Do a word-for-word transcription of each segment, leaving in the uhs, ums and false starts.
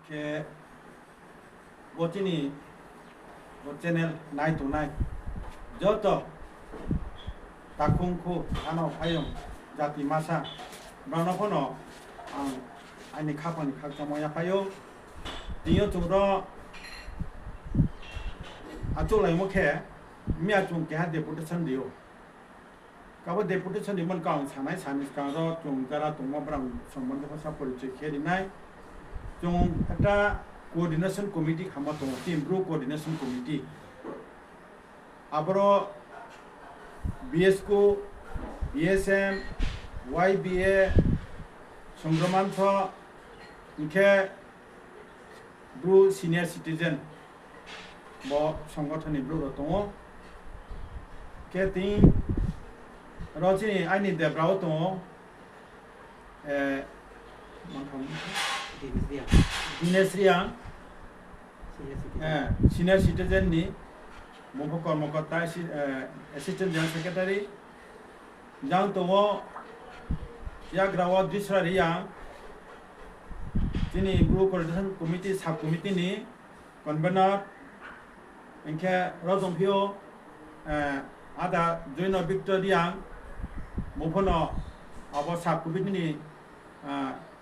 Khe bo chini bo channel nai tongnai joto takhung khu ano phaiyong jati masa brao no phono ang aini khaphang ni khakchangmo yaphai ou. Tini yo chung ro achouhlaimo khe miya chung keha deputation ri ou. Kabo deputation rimo ni kau ang sanai, sani skang ro chung jara tongmo brang sombondhe pho sa porichoi khe ri nai. Chung ekta coordination committee khamo tongo, chini Bru Coordination Committee. Aboro B S K, B S M, Y B A, Songromantho, hing khe Bru senior citizen bo songgothon ni brouh rao tong ou. Khe tini ro chini aini debra wo tong ou, eh, Dinesh Reang, senior citizen ni, bung pho kormokorta, assistant general secretary. Jang tong ou yagra wo Drisra Reang, chini Bru Coordination Committee, sub committee ni convener, hing khe ro tongphi ou, ada Joino Victor Reang, bung phono abo sub committee ni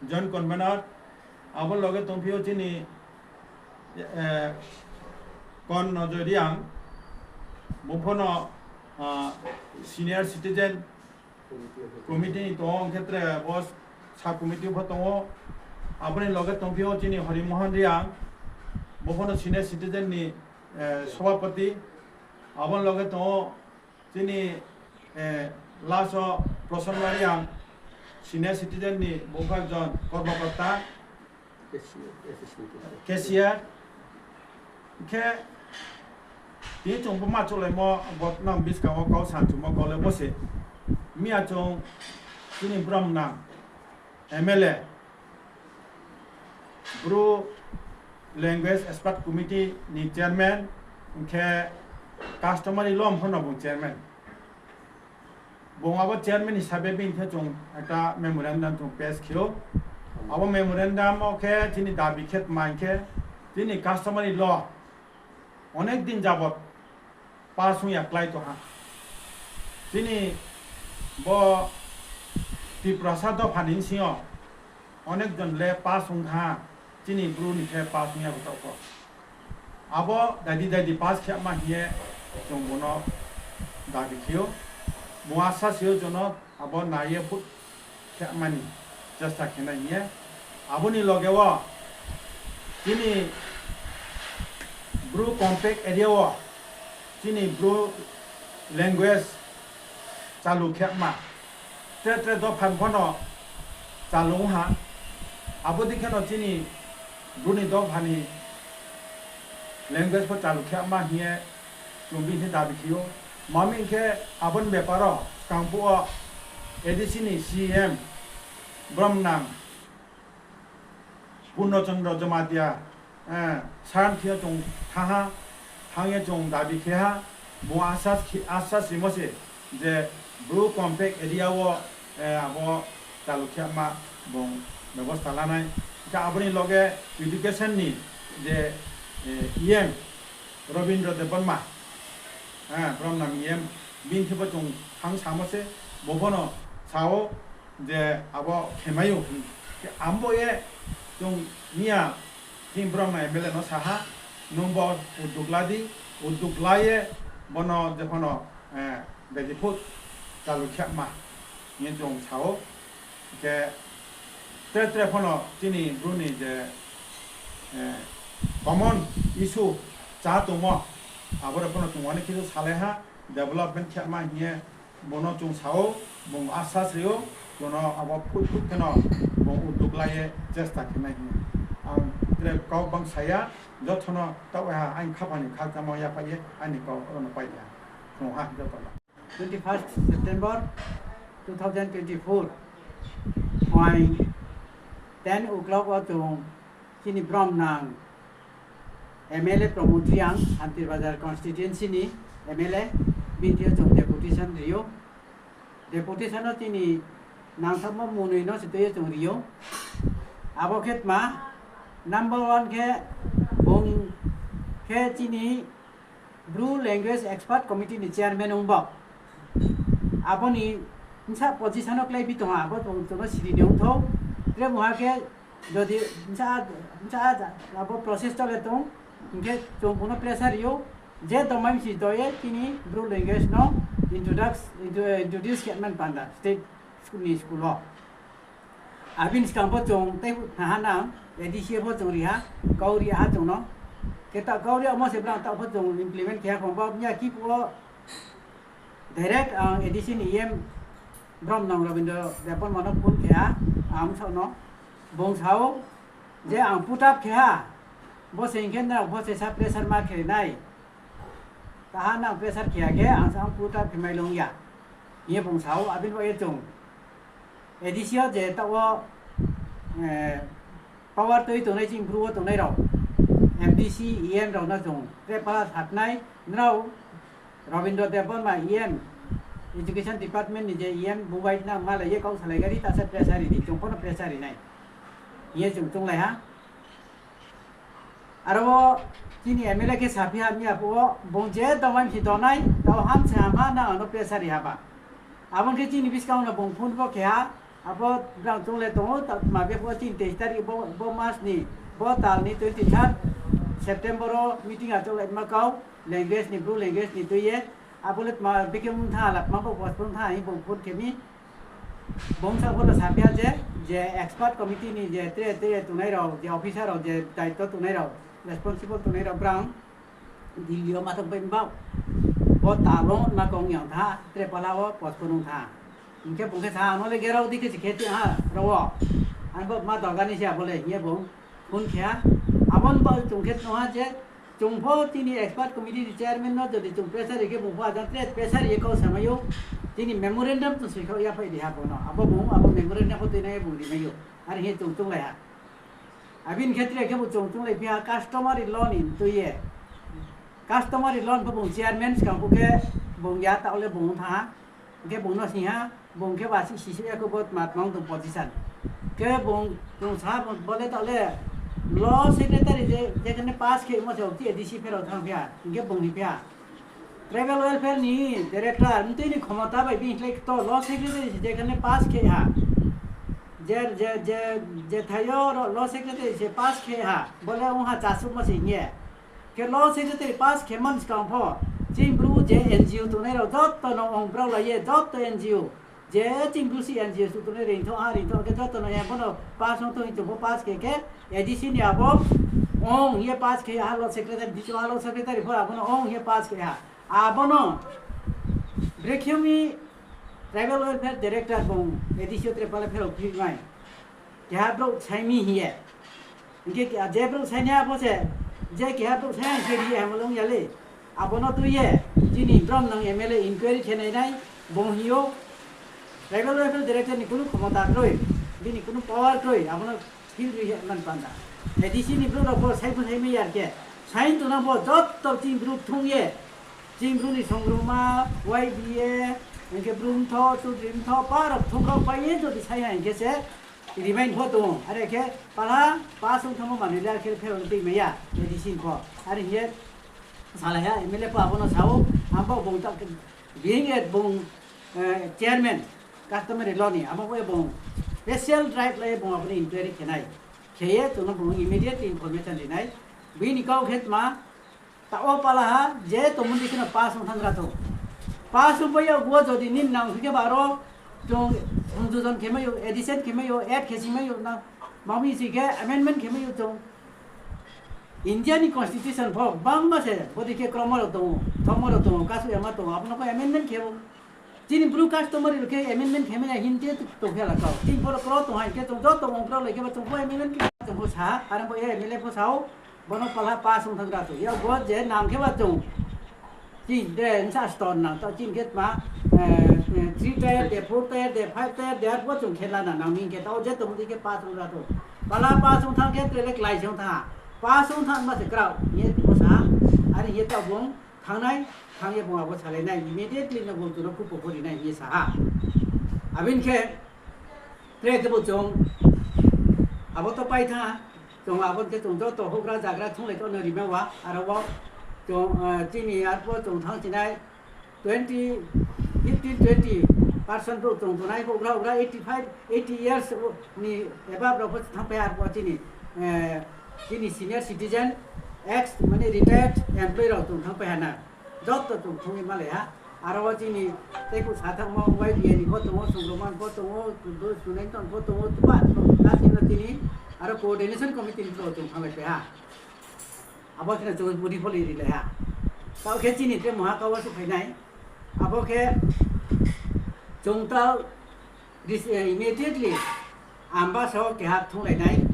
joint convener. Abo loge tongphi ou chini Kornojoy Reang, bung phono senior citizen committee ni tong ou, hing khe tre bo sub committee pho tong ou. Abo ni loge tongphi ou chini Horimohon Reang, bung phono senior citizen ni sobhapoti. Abo ni loge tong ou chini last wo Prosonna Reang, senior citizen ni bung pho ekjon kormokorta, cashier. Khe tini chung bo ma chouhlaimo, bo nang buskang wo kau sanchumo kau le bo se. Miya chung chini Bromnang M L A, Bru Language Expert Committee ni chairman, hing khe customary law phono bung chairman. Bung abo chairman hisabe bini khe chung ekta memorandum chung pass khe ou. Abo memorandum wo khe chini dabi khe tma hing khe, chini customary law onek din jabot pass ong ya klái tong ha. Chini bo Tiprasa dopha ni bsing yo onek jon le pass ong ha, chini Bru ni khe pass ong ya bo taoh pho. Abo daidi daidi pass khe ma hing ye chung bo no dabi khe ou. Bung asa si ou chung no abo nai ye vote khe ma ni chesta khe nai hing ye. Abo ni loge wo chini Bru compact area wo chini Bru language chalu khe ma, tre tre dopha ni phono chalu ong ha. Abo dei khe no chini Bru ni dopha ni language pho chalu khe ma hing ye chung bini khe dabi khe ou. Mami hing khe abo ni bepar wo skang phuh wo A D C ni C E M Bromnang Purno Chandra Jamatia, sir ni thing yo chung thanng ha, thanng ye chung dabi khe ha, bung asa si-, asa simo se je Bru compact area wo abo chalu khe ma bung bebosta la nai. Hing khe abo ni loge education ni je E M Robindra Debbarma, Bromnang E M, bini khe pho chung thanng samo se, bo phono sa ou je abo khe mai ou hing. Khe abo ye chung miya chini Bromnang M L A no sa ha, nung bo uddog la di, uddog la ye bo no je phono bedi vote chalu khe ma hing ye chung sa ou. Hing khe tre tre phono chini Bru ni je common issue chá tongmo, abo rao phono chung onek khe salai ha, development khe ma hing ye bo no chung sa ou, bung asa sri ou, chung no abo phut phut kheno bung uddog la ye chesta khe nai hing ye. Ang tre kau bang sa ya, joto no taoh ha aini khaphang ni khakchangmo yaphai ye aini kau aro no pai ya. Chung ha joto no. Twenty first September two thousand twenty four, phuaing ten o'clock wo chung chini Bromnang M L A Pramod Reang, Antir Bazar constituency ni M L A, bini thing yo chung deputation ri ou. Deputation no chini nangthakmo mwnoi no se tui ye chung ri ou. Abo khe tma, Number one khe, bung khe chini Bru Language Expert Committee ni chairman ong bo. Abo ni bsa position wo kláiphi tong ha, abo chung no siri ni ongthou. Tre bung ha khe, jodi bsa, bsa abo process chole tong, hing khe chung bung no pressure ri ou, je tongmai msi do ye chini Bru language no introduce, introduce khe man panda state school ni school wo. Abini skang pho chung tei khna ha nang, A D C pho chung ri ha, kau ri ha chung no. Khe ta kau ri yagmo se brang taoh pho chung implement khe ya khong bo, miya kiphuh wo direct ang A D C ni E M Bromnang Robindra Debbarma no phone khe ha, ang bsaoh no. Bung sa ou je ang put up khe ha, bo se hing khe nrao pho se sa pressure ma khe nai. Taha nang pressure khe ya khe ang sa ang put up khe mai long ya, hing ye bung sa ou. Abini baoh ye chung A D C yo je taoh wo power tui tongnai chini Bru wo tongnai rao, M D C, E M rao no chung tre pala sa nai, nrao Robindra Debbarma E M, Education Department ni je E M, bung bai nang malai ye kau salai gari, ta se pressure ri di, chung pho no pressure ri nai, hing ye chung chounglai ha. Aro wo chini M L A khe saphi ha, miya phuh wo bung je tongmai msi tongnai, taoh ham se ham ha, nang ano pressure ri ha ba. Abo ni khe chini buskang no bung phone pho khe ha, abo brang chung le tong ou, ta tma be pho chini teis tarik bo, bo mas ni, bo tal ni twenty third September wo meeting achouhlaima kau, language ni, Bru language ni tui ye, abo le tma be khe ong tha, la tma bo postpone tha, hing bung phone khe mi. Bung sa pho no saphi ha je, je expert committee ni je tre, tre tongnai rao, je officer rao, je daito tongnai rao, responsible tongnai rao brang Delhi yo ma tong pai bau. Bo tal wo ma kong yang tha, tre pala wo postpone ong tha. Hing khe bung khe sa, ano le gerao di khe se khe ti ha, rao wo. Ang bo ma dorga ni se abo le, hing ye bung phone khe ha. Abo ni baoh chung khe tong ha je, chung pho chini expert committee ni chairman no jodi chung pressure ri khe bung pho ajang tre pressure ri ye kau samai ou. Chini memorandum chung soikhaoh ya phai ri ha bung no. Abo bung, abo memorandum pho tuinang ye bung rimai ou. Are hing ye chung chounglai ha. Abini khe tre khe bo chung chounglaiphi ha customary law ni tui ye. Customary law ni pho bung chairman skang phuh khe bung ya taoh le bung thanng ha. Hing khe bung no sing ha, bung khe ba si, sisouh ya khe bo tma tma ong tong position. Khe bung, bung sa ha, bo le taoh le law secretary je, je khe ne pass khemo se okti A D C pherao thanngphi ha, hing khe bung hingphi ha. Tribal welfare ni director, mtui ni khomota bai bini khlai kto law secretary se je khe ne pass khe ha. Je, je, je, je thai yo ro-, law secretary se pass khe ha, bo le ong ha chasuhmo se hing ye. Khe law secretary pass khe man skang pho, chini Bru je N G O tongnai rao joto no ong brao lai ye, joto N G O, je chini Bru si N G O suh tongnai reingthoh ha, reingthoh khe joto no abo no pass ong tong hing chung pho pass khe khe, A D C ni abo ong hing ye pass khe ha, law secretary, D C ha, law secretary pho abo no ong hing ye pass khe ha. Abo no brekhe mi Tribal Welfare Director bung A D C yo tre pala pherao phi mai. Keha brouh sai mi hing ye. Hing khe je brouh sai nai abo se, je keha brouh sai ang khe ri ye hamo le ong ya le. Abo no tui ye, chini Bromnang M L A inquiry khe nai nai, bung hing ou. Tribal Welfare Director ni kunu khomota kroi, bini kunu power kroi, abo no field ri ye man panda. A D C ni brouh rao pho sai pho sai mai ya khe, sai tong na pho joto chini Bru kthung ye, chini Bru ni songrongma, Y B A, hing khe Bru mtho, Chudri mtho, pa rao kthung rao pai ye jodi sai ha hing khe se, remain pho tong ou. Are khe pala pass ong thanngmo manoi le are khe pherao no tui mai ya, A D C ni pho. Are hing ye salai ha, M L A pho abo no sa ou, ang pho bung ta, being a bung, eh, chairman, customary law ni, abo ye bung special drive lai ye bung abo ni inquiry khe nai. Khe ye chung no bung immediately information ri nai. Bini kau khe tma, taoh wo pala ha, je tongmo ni khe no pass ong thanng ra thou. Pass ong pai ya wo jodi nini nang khe ba aro, chung সংযোজন khe mai ou, addition khe mai ou, add khe si mai ou, na, ma mi si khe amendment khe mai ou chung. India ni constitution pho gbangma se, bodei khe kromo rao tong ou, thongmo rao tong ou, kasuh yama tong ou, abo no pho amendment khe ou. Chini Bru customary rao khe amendment khe mai ya hing ye tong khe la kau. Chini pho rao kro tong hai khe chung joto ong kro lai khe ba chung pho amendment khe chung pho sa, are bo ye M L A pho sa ou, bo no pala pass ong thanng ra thou. Ya bo je nang khe ba chung. Chini de bsa stone nang, taoh chini khe tma, eh, eh, three tier de, four tier de, five tier de, arphuh chung khe la na nang mi hing khe taoh je tongmo dei khe pass ong ra thou. Pala pass ong thanng khe tre le klái se ong thanng ha. Pass ong thanng ma se kraoh, hing ye bo sa, are hing ye taoh bung thanng nai, thanng ye bung abo salai nai, immediately no bung chung no khupo pho ri nai hing ye sa ha. Abini khe, tre khe bo chung, abo to pai thanng ha, Chung abo khe chung joto houhgra zagra thunglai tongno rima wa, aro wo chung, eh, chini arphuh chung thanng chinai twenty, fifteen, twenty percent brouh chung tongnai houhgra houhgra eighty five, eighty years ni above rao pho thanngpai ha arphuh chini, eh, chini senior citizen, ex, mane retired employee rao chung thanngpai ha na. Joto chung thung ye malai ha. Aro wo chini tei phuh sa thanngmo Y B A ni pho tong ou, Songroman pho tong ou, Bru Student Union pho tong ou, tuba, na chini, aro coordination committee ni pho chung thannglai pai ha. Abo khe no chung body pho rilai ha. Taoh khe chini tre mungha kau wo se phai nai. Abo khe chung taoh immediately Ambasa wo keha thunglai nai.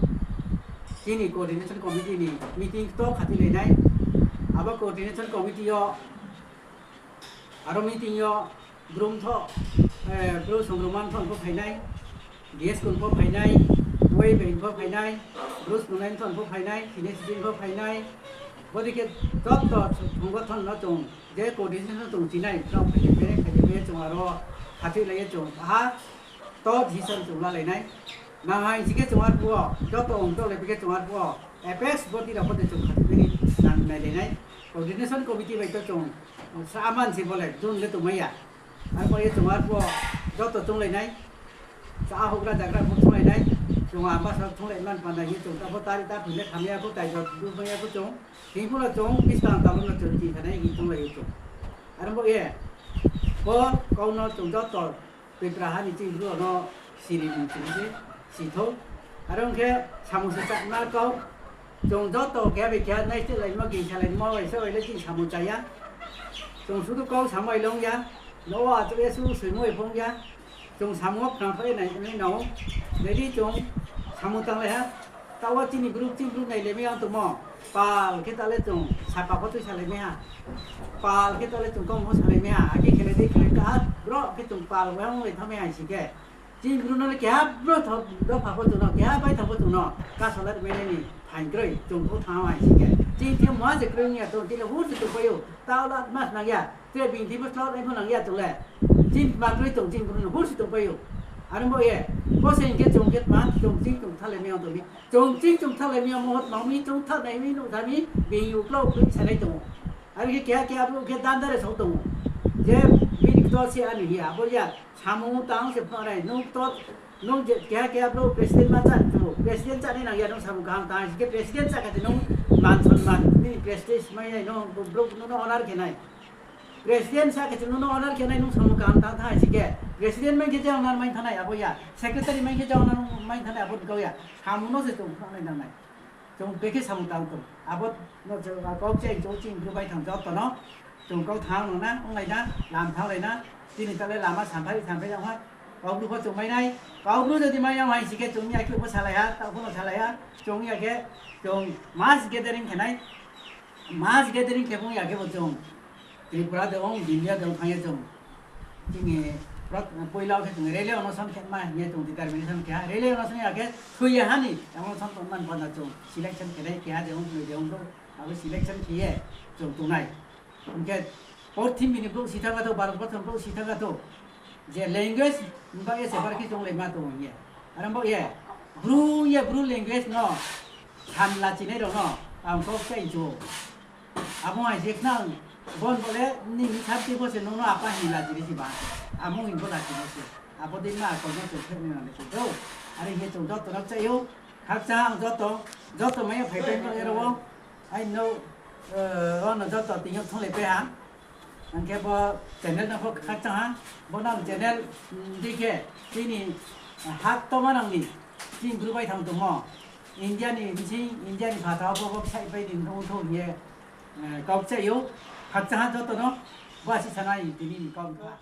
Chini coordination committee ni meeting kto khatilai nai. Abo coordination committee yo, aro meeting yo Bru Mthoh, eh, Bru Songroman Mthoh pho phai nai, D S Kun pho phai nai, Y B A pho phai nai, Bru Student Union pho phai nai, senior citizen pho phai nai. Bodei khe joto songothon no chung, je coordination no chung chinai, brao phai ye, phai ye chung aro khatilai ye chung ha, to decision chung lalai nai. Nang hai si khe chung arphuh wo, joto ong to le khe chung arphuh wo, apex body rao pho de chung khatilai nang nailai nai. Coordination committee bai to chung, sa aman se bo le, dun le tongmai ya. Arphuh ye chung arphuh wo, joto chounglai nai. Sa houhgra zagra pho thunglai nai. Chung Ambasa thunglai man panda ye chung ta pho tari ta phung le khamai ya pho, tai jor du mai ya pho chung. Hing pho no chung, buskang tang no chung, ti sanai hing chounglai ye chung. Aro bo ye, bo kau no chung joto Tipra ha ni chini Bru rao no siri mung chung se si thou. Are ong khe samung se chá na kau. Chung joto keha bai keha naisleh laimo, gingsa laimo, waisa wai le chini samung chá ya. Chung sudu kau samai le ong ya. Nouh wo achouh ye sudu soimo bai pho ong ya. Chung samung wo khnang pha ye nai, nai nao. Ready chung samung tanglai ha. Taoh wo chini Bru, chini Bru nailaimai ya tongmo. Pal khe ta le chung sapa pho tui salai mai ha. Pal khe ta le chung kau pho salai mai ha. Akhe khelai dei khelai ta, bro khe chung pal wai onglai thanngmai ha si khe. Chini Bru no le keha bro tho, dopha pho chung no, keha baithang pho chung no kasolai mai nai ni phaing kroi, chung kau thanng ha si khe. Chini thing mungha se kroi ong ya tong, chini le hur se tongpai ou. Taoh la ma se nang ya, tre bini thing pho slot nai pho nang ya chung le. Chini ma kroi tong, chini Bru no hur se tongpai ou. Are bo ye, bo se hing khe chung khe ma, chung ching chung thalai mai ya tong mi. Chung ching chung thalai mi ya mo hot ma mi, chung thalai mi, nuh tha mi, bini uklau kroi salai tong ou. Are khe keha keha brouh khe dandare sao tong ou. Je bini ktor se ani hing ya, abo ya, samung tang se phnuh nai, nung ktor, nung je keha keha brouh president ma chá chu, president chánai nang ya, nung samung kaham tang si khe president chá khe nung man sonman, nini prestige mai nai, nung brouh nung no honor khe nai. President sa khe chung nung no honor khe nai, nung samung kaham tang thanng si khe. President mai khe je honor mai thanng nai abo ya. Secretary mai khe je honor mai thanng nai abo kau ya. Samung no se chung phnuh nai nang nai. Chung bekhe samung tang tong. Abo no chung kau kchai chung chini Bru baithang joto no. Chung kau thanng nang na, onglai na, lam thannglai na. Chini ta le lama samphai samphai ya ha. Kau Bru pho chung mai nai. Kau Bru jodi mai ya hai si khe chung ya khe bo salai ha, taoh pho no salai ha. Chung ya khe, chung mass gathering khe nai. Mass gathering khe phung ya khe bo chung Tripura de ong, India de ong thanng ye chung. Chini poila khe chung rally onction khe ma hing ye chung determination khe ha. Rally onction ya khe thoi ya ha ni onction tong man panda chung selection khe nai keha de ong, noi de ong, abo selection khe ye chung tongnai. Hing khe porthimbi ni brouh si thanng kha thou, Bharat borso ni brouh si thanng kha thou. Je language ni bagoi se bar khe chounglai ma tong ye. Are bo ye, Bru ye Bru language no, samla chinai rao no, ang kau kchai chu. Abo hai je khnang, bon bo le nini thirty bo se nung no apa hing lachi ri si ba. Amo hing bo lachi ri se. Abo dei ma kau no chung khe nai nang le se do. Are hing ye chung joto no kchai ou. Khakchang joto, joto mai ya phaipai no ero wo. Ai no, eh, ro no joto tini yo thunglai pai ha. Ang khe bo channel no pho khakchang ha. Bo nang channel, mm, dei khe, chini, eh, hak tongma nang ni, chini Bru baithang tongmo. India ni bsing, India ni phathar wo bo, bo kchai pai di nung thou hing ye, eh, kau kchai ou. Khakchang ha joto no, bo asi sanai tini ni kau kha.